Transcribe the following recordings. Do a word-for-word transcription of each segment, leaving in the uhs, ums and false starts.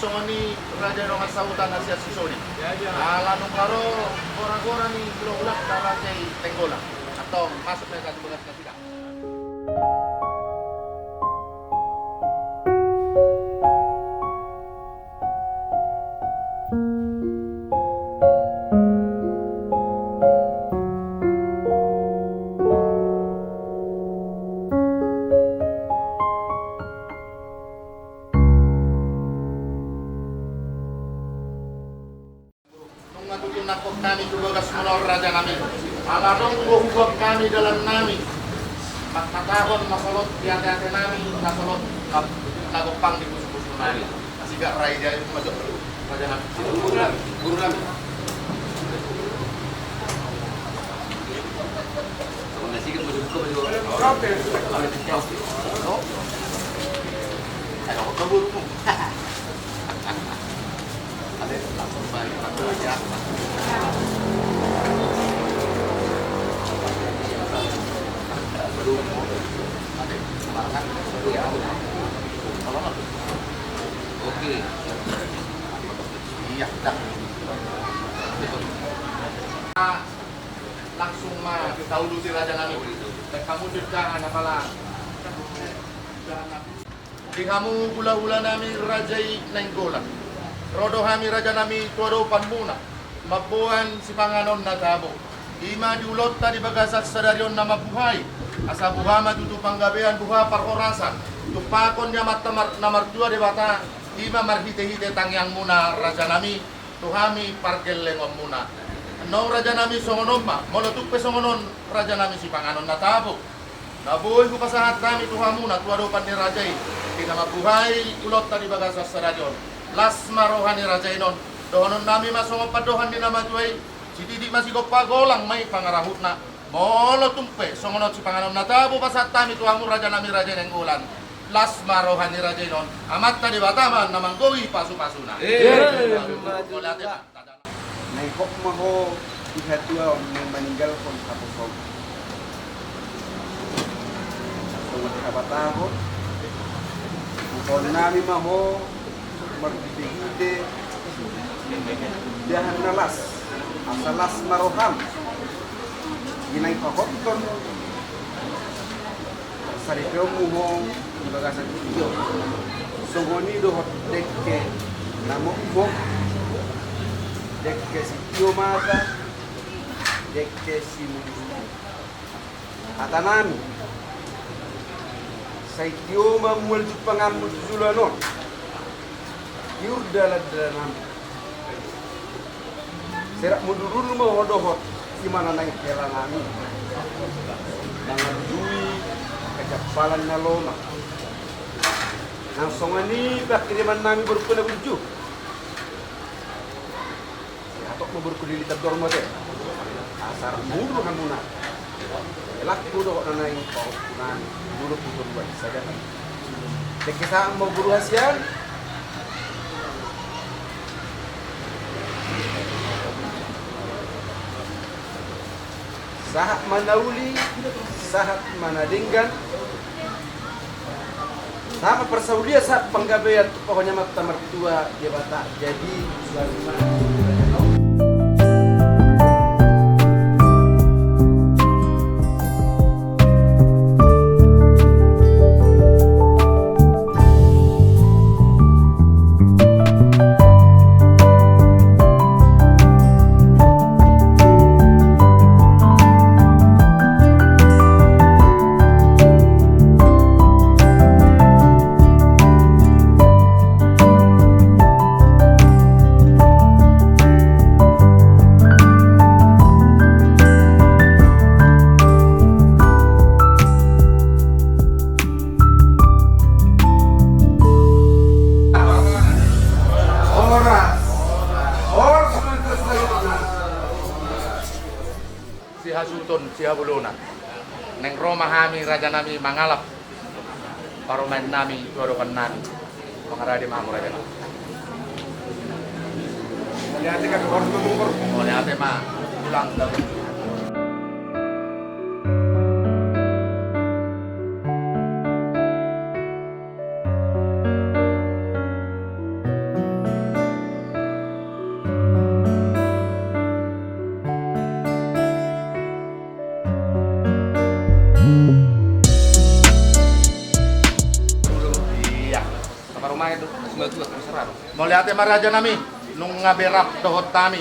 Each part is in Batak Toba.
Songon i raja dongan sahuta na sian Sisoli. Ala nunga ro gora-gora ni hulahulanta raja i Nainggolan. Antong masuk ma hita tu bagas nasida. Nunga tutu nangkok hami tu bagas muna on raja nami. Ala adong do hubuat hami dalan nami. Mangkatahon na solot di ate-ate nami, na solot na, na gompang di pusu-pusu nami. Asi gak rai dia itu masuk raja nami. Guru nami, guru nami. Oke. Iya, dah. Langsung ma taulusi raja nami. Baik, hamu dirgahan apala. Di hamu hulahula nami raja i Nainggolan. Ro do hami raja nami tu adopan muna. Mamboan sipanganon na tabo. I ma di ulaonta di bagasan sadari on na mambuhai. Asa buha ma tutu panggabean buha parhorasan. Tumpahon ni Amanta mar-, na martua Debata. I ma marhite-hite tangiang muna raja nami. Tu hami pargellengon muna. Annon raja nami songon on ma, molo tung pe songon on raja nami sipanganon na tabo. Na boi hupasahat hami tu hamuna tu adopan ni raja i. Di na mambuhai ulaonta di bagasan sadari on. Las ma roha ni raja i annon. Dohonon nami ma songon pandohan ni na matua i. Sititik ma sigompa, golang ma i pangarahutna. Molo tung pe songon on sipanganon na tabo pasahat hami tu hamu raja nami raja i Nainggolan. Las ma roha ni raja i annon. Amanta Debata ma na manggohi pasu-pasuna. Emma tutu. Mauliate ma. Naihot ma ho di hatuaon na maninggalhon haposoon. Songon habatahon, hupaon nami ma ho marhite-hite dahan na las, asa las ma roham. Di na ipahothon saripeonmu ho di bagasan tio. Songon i dohot dengke na mokmok, dengke sitio mata, dengke simudurudu. Hata nami, sai tio ma mual jumpanganmu tu joloan on. Tiur dalan-dalananmu. Serak mudurudu ma ho dohot, i ma na naeng hela nami. Mangalului hajampalan na lomak. Nang songon i pangkirimon nami borungku na burju. Hatop ma borungku di Litar Dormo te. Asa muruk hamuna. Elak ku dohot na naeng pahompu nami. Muruk ku dohot saja. Dengke sahat ma boru hasian. Sahat ma na uli, sahat ma na denggan. Sahat ma parsaulian, sahat panggabean, tumpahon ni Amanta Martua Debata. Jadi, Sihasuhuton, sihabolona. Naeng ro ma hami raja nami mangalap parumaen nami tu adopan nami. Mangarade ma hamu raja nami. Mauliate ma. Ulang tahun. Mauliate ma raja nami, nunga berap dohot hami.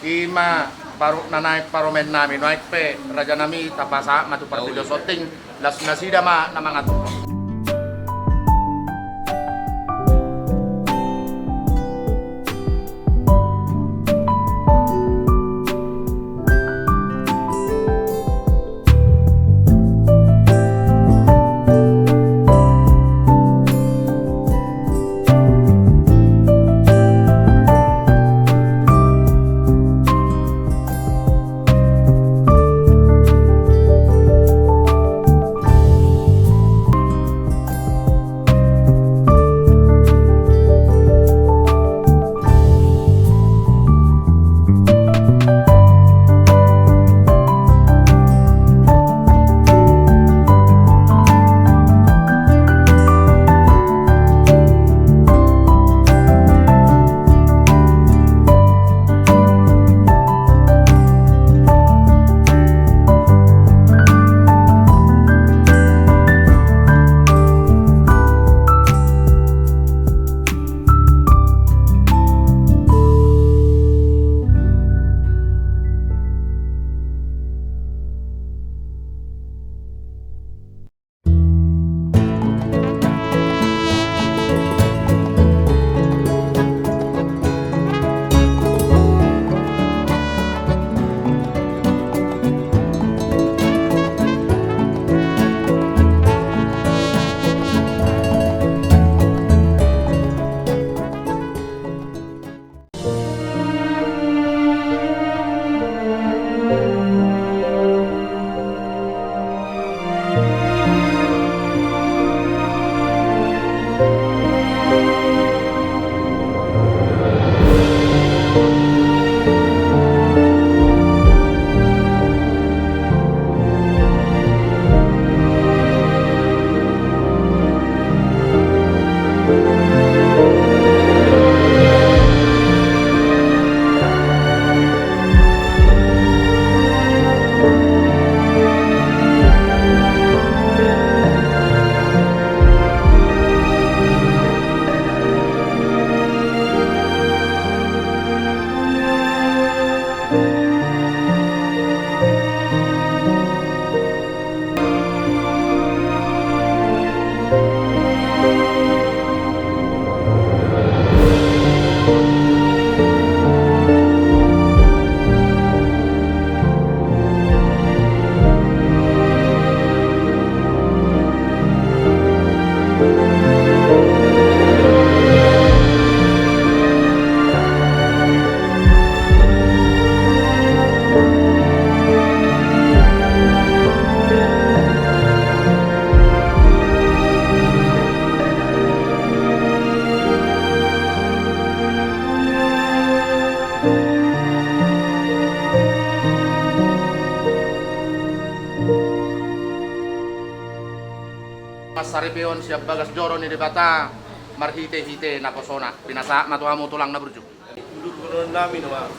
I ma paru-, na naeng parumaen nami, nuaeng pe raja nami tapasahat ma tu parpilio sonting, las nasida ma na mangatur. Parsaripeon sian bagas joro ni Debata marhitehite naposona. Pinasahat ma tu hamu tulang na burju. Udurhononnami nama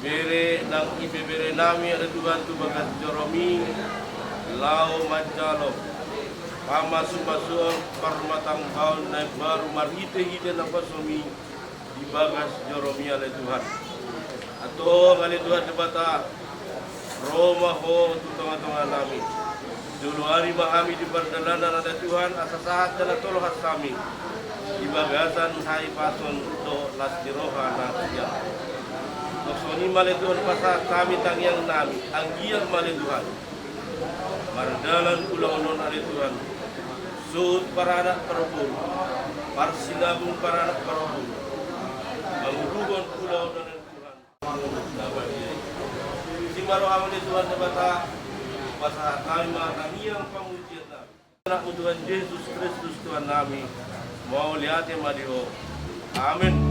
bere nang ibebere nami ale Tuhan tu bagas joromi, laho manjalo pamasumasuon parrumatanggaon na imbaru marhitehite naposomi di bagas joromi ale Tuhan. Antong ale Tuhan Debata, ro ma Ho tu tongatonganami. Jolo ari ma hami di pardalanan ale Tuhan, asa sahat jala tolosan hami di bagasan hahipason dohot las ni roha na sian Ho. Songon i ma ale Tuhan pasahat hami tangiangnami, anggiat ma ale Tuhan mardalan ulaon on ale Tuhan, suhut paranak parboru, parsinabung paranak parboru, manguruhon ulaon on ale Tuhan. Disi ma rohaM ale Tuhan Debata, pasahat hami ma tangiang pamujiannami. Anakmu Tuhan Jesus Kristus Tuhannami, mauliate ma di Ho. Amen.